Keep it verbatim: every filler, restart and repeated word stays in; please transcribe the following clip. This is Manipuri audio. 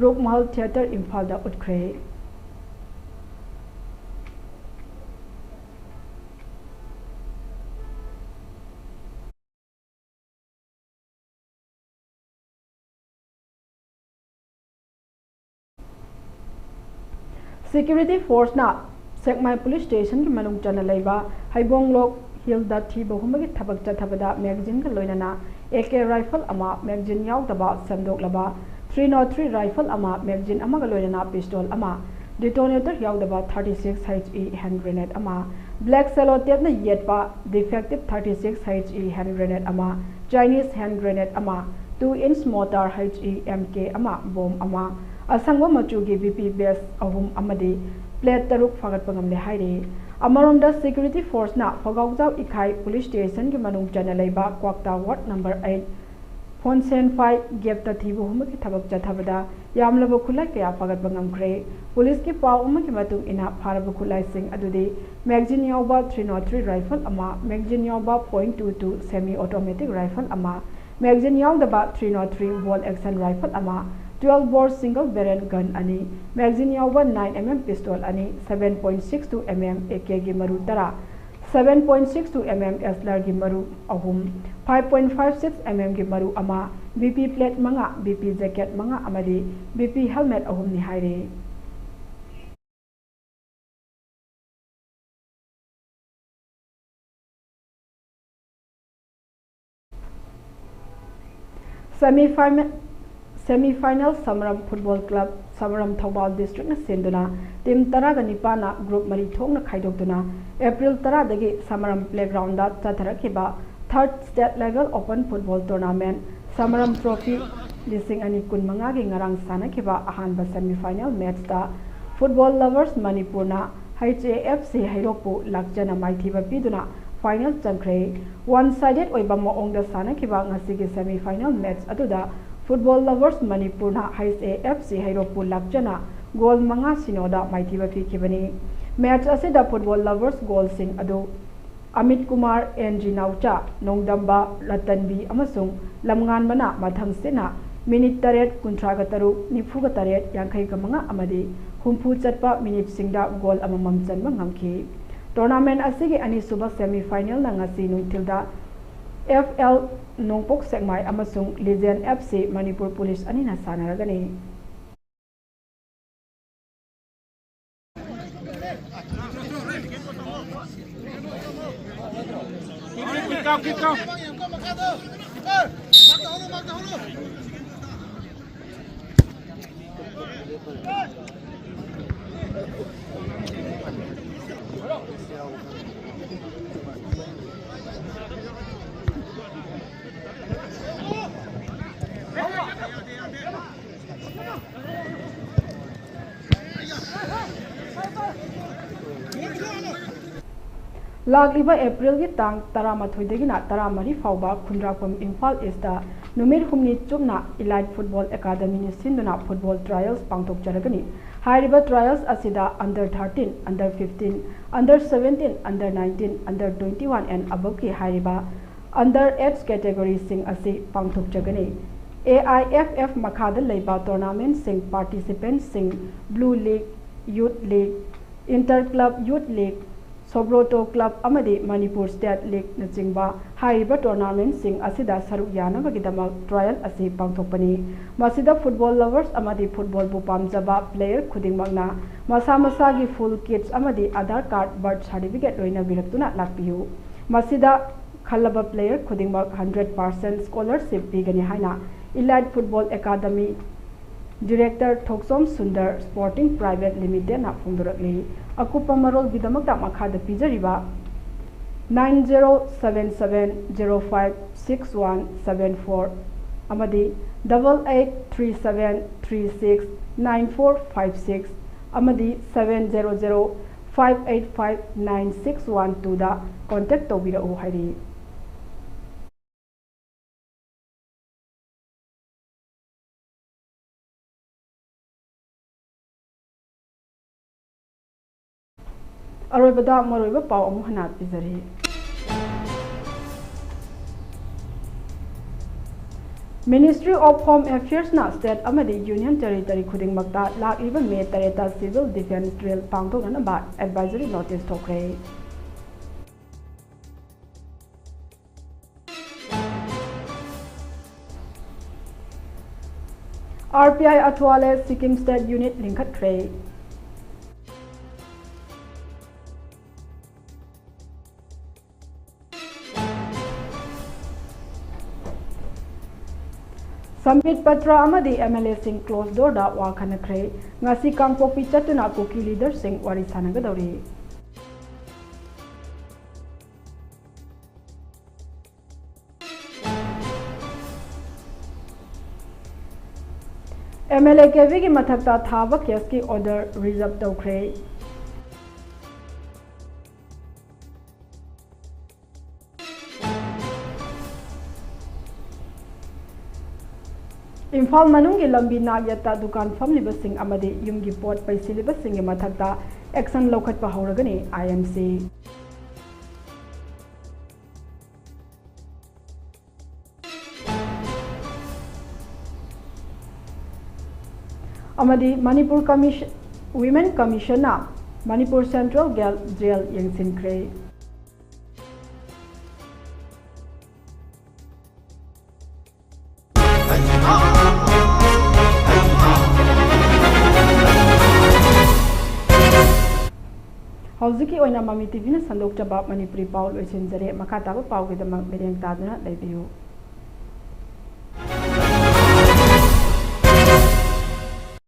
ꯔꯨꯛꯃꯍꯜ ꯊꯤꯌꯦꯇꯔ ꯏꯝꯐꯥꯜꯗ ꯎꯠꯈ꯭ꯔꯦ꯫ Security forceꯅ ꯁꯦꯛꯃꯥꯏ police stationꯒꯤ ꯃꯅꯨꯡ ꯆꯟꯅ ꯂꯩꯕ ꯍꯩꯕꯣꯡꯂꯣꯛ hillꯗ ꯊꯤꯕ ꯍꯨꯝꯕꯒꯤ ꯊꯕꯛ ꯆꯠꯊꯕꯗ magazineꯒ ꯂꯣꯏꯅꯅ AK rifle ꯑꯃ, magazine ꯌꯥꯎꯗꯕ ꯁꯦꯝꯗꯣꯛꯂꯕ three oh three rifle ꯑꯃ, magazine ꯑꯃꯒ ꯂꯣꯏꯅꯅ pistol ꯑꯃ, detonator ꯌꯥꯎꯗꯕ thirty six HE hand grenade ꯑꯃ, black sellotapeꯅ ꯌꯦꯠꯄ defective thirty six HE hand grenade ꯑꯃ, Chinese hand grenade ꯑꯃ, two inch mortar HE MK ꯑꯃ, bomb ꯑꯃ, ꯑꯁꯪꯕ ꯃꯆꯨꯒꯤ BP vest ꯑꯍꯨꯝ ꯑꯃꯗꯤ plate ꯇꯔꯨꯛ ꯐꯥꯒꯠꯄ ꯉꯝꯂꯦ ꯍꯥꯏꯔꯤ꯫ ꯑꯃꯔꯣꯝꯗ security forceꯅ ꯐꯒꯥꯎꯖꯥꯎ ꯏꯈꯥꯏ police stationꯒꯤ ꯃꯅꯨꯡ ꯆꯟꯅ ꯂꯩꯕ ꯀ꯭ꯋꯥꯛꯇꯥ ward number eight ꯐꯣꯟꯁꯦꯟꯐꯥꯏ gapꯇ ꯊꯤꯕ ꯍꯨꯝꯕꯒꯤ ꯊꯕꯛ ꯆꯠꯊꯕꯗ ꯌꯥꯝꯂꯕ ꯈꯨꯠꯂꯥꯏ ꯀꯌꯥ ꯐꯥꯒꯠꯄ ꯉꯝꯈ꯭ꯔꯦ꯫ Policeꯀꯤ ꯄꯥꯎ ꯑꯃꯒꯤ ꯃꯇꯨꯡ ꯏꯟꯅ ꯐꯥꯔꯕ ꯈꯨꯠꯂꯥꯏꯁꯤꯡ ꯑꯗꯨꯗꯤ magazine ꯌꯥꯎꯕ three oh three rifle ꯑꯃ, magazine ꯌꯥꯎꯕ point two two semi automatic rifle ꯑꯃ, magazine ꯌꯥꯎꯗꯕ three oh three bolt action rifle ꯑꯃ, twelve bore single barrel gun ꯑꯅꯤ, magazine ꯌꯥꯎꯕ nine MM pistol ꯑꯅꯤ, seven point six two MM AKꯒꯤ ꯃꯔꯨ ꯇꯔꯥ, seven point six two MM Hecklerꯒꯤ ꯃꯔꯨ ꯑꯍꯨꯝ, five point five six MMꯒꯤ ꯃꯔꯨ ꯑꯃ, BP plate ꯃꯉꯥ, BP jacket ꯃꯉꯥ ꯑꯃꯗꯤ BP helmet ꯑꯍꯨꯝꯅꯤ ꯍꯥꯏꯔꯤ꯫ Semi final, semi final ꯁꯃꯔꯝ football club, ꯁꯃꯔꯝ Thoubal districtꯅ ꯁꯤꯟꯗꯨꯅ team ꯇꯔꯥꯒ ꯅꯤꯄꯥꯟꯅ group ꯃꯔꯤ ꯊꯣꯛꯅ ꯈꯥꯏꯗꯣꯛꯇꯨꯅ April ꯇꯔꯥꯗꯒꯤ ꯁꯃꯔꯝ playgroundꯗ ꯆꯠꯊꯔꯛꯈꯤꯕ third state level open football tournament ꯁꯃꯔꯝ trophy ꯂꯤꯁꯤꯡ ꯑꯅꯤ ꯀꯨꯟꯃꯉꯥꯒꯤ ꯉꯔꯥꯡ ꯁꯥꯟꯅꯈꯤꯕ ꯑꯍꯥꯟꯕ semi final matchꯇ football lovers ꯃꯅꯤꯄꯨꯔꯅ HAFC ꯍꯩꯔꯣꯛꯄꯨ ꯂꯥꯛꯆꯅ ꯃꯥꯏꯊꯤꯕ ꯄꯤꯗꯨꯅ final ꯆꯪꯈ꯭ꯔꯦ꯫ One sided ꯑꯣꯏꯕ ꯃꯑꯣꯡꯗ ꯁꯥꯟꯅꯈꯤꯕ ꯉꯁꯤꯒꯤ semi final match ꯑꯗꯨꯗ football lovers ꯃꯅꯤꯄꯨꯔꯅ HAFC ꯍꯩꯔꯣꯛꯄꯨ ꯂꯥꯛꯆꯅ goal ꯃꯉꯥ ꯁꯤꯅꯣꯗ ꯃꯥꯏꯊꯤꯕ ꯄꯤꯈꯤꯕꯅꯤ꯫ Match ꯑꯁꯤꯗ football lovers goalꯁꯤꯡ ꯑꯗꯨ ꯑꯃꯤꯠ ꯀꯨꯃꯥꯔ, ꯑꯦꯟ ꯖꯤ ꯅꯥꯎꯆꯥ, ꯅꯣꯡꯗꯝꯕ ꯔꯇꯟꯕꯤ ꯑꯃꯁꯨꯡ ꯂꯝꯉꯥꯟꯕꯅ ꯃꯊꯪꯁꯤꯠꯅ ꯃꯤꯅꯤꯠ ꯇꯔꯦꯠ, ꯀꯨꯟꯊ꯭ꯔꯥꯒ ꯇꯔꯨꯛ, ꯅꯤꯐꯨꯒ ꯇꯔꯦꯠ, ꯌꯥꯡꯈꯩꯒ ꯃꯉꯥ ꯑꯃꯗꯤ ꯍꯨꯝꯐꯨ ꯆꯠꯄ ꯃꯤꯅꯤꯠꯁꯤꯡꯗ ꯒꯣꯜ ꯑꯃꯃꯝ ꯆꯟꯕ ꯉꯝꯈꯤ꯫ Tournament ꯑꯁꯤꯒꯤ ꯑꯅꯤꯁꯨꯕ semi final ꯅ ꯉꯁꯤ ꯅꯨꯡꯊꯤꯜꯗ F L ꯅꯣꯡꯄꯣꯛ ꯁꯦꯛꯃꯥꯏ ꯑꯃꯁꯨꯡ Legend F C Manipur police ꯑꯅꯤꯅ ꯁꯥꯟꯅꯔꯒꯅꯤ꯫ ꯂꯥꯛꯂꯤꯕ ꯑꯦꯄ꯭ꯔꯤꯜꯒꯤ ꯇꯥꯡ ꯇꯔꯥꯃꯥꯊꯣꯏꯗꯒꯤꯅ ꯇꯔꯥꯃꯔꯤ ꯐꯥꯎꯕ ꯈꯨꯟꯗ꯭ꯔꯥꯛꯄꯝ ꯏꯝꯐꯥꯜ ꯏꯁꯇ ꯅꯨꯃꯤꯠ ꯍꯨꯝꯅꯤ ꯆꯨꯞꯅ Elite Football Academy ꯅ ꯁꯤꯟꯗꯨꯅ football trials ꯄꯥꯡꯊꯣꯛꯆꯔꯒꯅꯤ꯫ ꯍꯥꯏꯔꯤꯕ trials ꯑꯁꯤꯗ under thirteen, under fifteen, under seventeen, under nineteen, under twenty one and above ꯀꯤ ꯍꯥꯏꯔꯤꯕ under age category ꯁꯤꯡ ꯑꯁꯤ ꯄꯥꯡꯊꯣꯛꯆꯒꯅꯤ꯫ A I F F ꯃꯈꯥꯗ ꯂꯩꯕ tournament ꯁꯤꯡ participant ꯁꯤꯡ Blue League, Youth League, Inter Club Youth League, Sobroto Club ꯑꯃꯗꯤ Manipur State League ꯅꯆꯤꯡꯕ ꯍꯥꯏꯔꯤꯕ tournament ꯁꯤꯡ ꯑꯁꯤꯗ ꯁꯔꯨꯛ ꯌꯥꯅꯕꯒꯤꯗꯃꯛ trial ꯑꯁꯤ ꯄꯥꯡꯊꯣꯛꯄꯅꯤ꯫ ꯃꯁꯤꯗ football lovers ꯑꯃꯗꯤ football ꯕꯨ ꯄꯥꯝꯖꯕ player ꯈꯨꯗꯤꯡꯃꯛꯅ ꯃꯁꯥ ꯃꯁꯥꯒꯤ full kits ꯑꯃꯗꯤ Aadhaar card, birth certificate ꯂꯣꯏꯅꯕꯤꯔꯛꯇꯨꯅ ꯂꯥꯛꯄꯤꯌꯨ꯫ ꯃꯁꯤꯗ ꯈꯜꯂꯕ player ꯈꯨꯗꯤꯡꯃꯛ hundred percent scholarship ꯄꯤꯒꯅꯤ ꯍꯥꯏꯅ Elite Football Academy Director ꯊꯣꯛꯆꯣꯝ ꯁꯨꯟꯗꯔ Sporting Private Limited ꯅ ꯐꯣꯡꯗꯣꯔꯛꯂꯤ꯫ ꯑꯀꯨꯞꯄ ꯃꯔꯣꯜꯒꯤꯗꯃꯛꯇ ꯃꯈꯥꯗ ꯄꯤꯖꯔꯤꯕ nine zero seven seven zero five six one seven four ꯑꯃꯗꯤ double eight three seven three six nine four five six ꯑꯃꯗꯤ seven zero zero five eight five nine six one two ꯗ contact ꯇꯧꯕꯤꯔꯛꯎ ꯍꯥꯏꯔꯤ꯫ ꯑꯔꯣꯏꯕꯗ ꯃꯔꯨꯑꯣꯏꯕ ꯄꯥꯎ ꯑꯃꯨꯛ ꯍꯟꯅ ꯄꯤꯖꯔꯤ꯫ Ministry of Home Affairsꯅ state ꯑꯃꯗꯤ union territory ꯈꯨꯗꯤꯡꯃꯛꯇ ꯂꯥꯛꯂꯤꯕ May ꯇꯔꯦꯠꯇ civil defence drill ꯄꯥꯡꯊꯣꯛꯅꯅꯕ advisory notice ꯊꯣꯛꯈ꯭ꯔꯦ꯫ RPI Athwale Sikkim State Unit ꯂꯤꯡꯈꯠꯈ꯭ꯔꯦ꯫ Sambit Patra ꯑꯃꯗꯤ MLAꯁꯤꯡ closed doorꯗ ꯋꯥ ꯈꯟꯅꯈ꯭ꯔꯦ꯫ ꯉꯁꯤ ꯀꯥꯡꯄꯣꯛꯄꯤ ꯆꯠꯇꯨꯅ ꯀꯨꯀꯤ leaderꯁꯤꯡ ꯋꯥꯔꯤ ꯁꯥꯟꯅꯒꯗꯧꯔꯤ꯫ MLA ꯀꯦꯕꯤꯒꯤ ꯃꯊꯛꯇ ꯊꯥꯕ caseꯀꯤ order reserve ꯇꯧꯈ꯭ꯔꯦ꯫ ꯏꯝꯐꯥꯜ ꯃꯅꯨꯡꯒꯤ ꯂꯝꯕꯤ ꯅꯥꯛ ꯌꯦꯠꯇ ꯗꯨꯀꯥꯟ ꯐꯝꯂꯤꯕꯁꯤꯡ ꯑꯃꯗꯤ ꯌꯨꯝꯒꯤ ꯄꯣꯠ ꯄꯩꯁꯤꯜꯂꯤꯕꯁꯤꯡꯒꯤ ꯃꯊꯛꯇ action ꯂꯧꯈꯠꯄ ꯍꯧꯔꯒꯅꯤ IMC꯫ ꯑꯃꯗꯤ Manipur ꯀꯃꯤꯁ-, Women Commissionꯅ Manipur Central Jail, Jail ꯌꯦꯡꯁꯤꯟꯈ꯭ꯔꯦ꯫ ꯍꯧꯖꯤꯛꯀꯤ ꯑꯣꯏꯅ ꯃꯃꯤ TVꯅ ꯁꯟꯗꯣꯛꯆꯕ ꯃꯅꯤꯄꯨꯔꯤ ꯄꯥꯎ ꯂꯣꯏꯁꯤꯟꯖꯔꯦ꯫ ꯃꯈꯥ ꯇꯥꯕ ꯄꯥꯎꯒꯤꯗꯃꯛ ꯃꯤꯠꯌꯦꯡ ꯇꯥꯗꯨꯅ ꯂꯩꯕꯤꯌꯨ꯫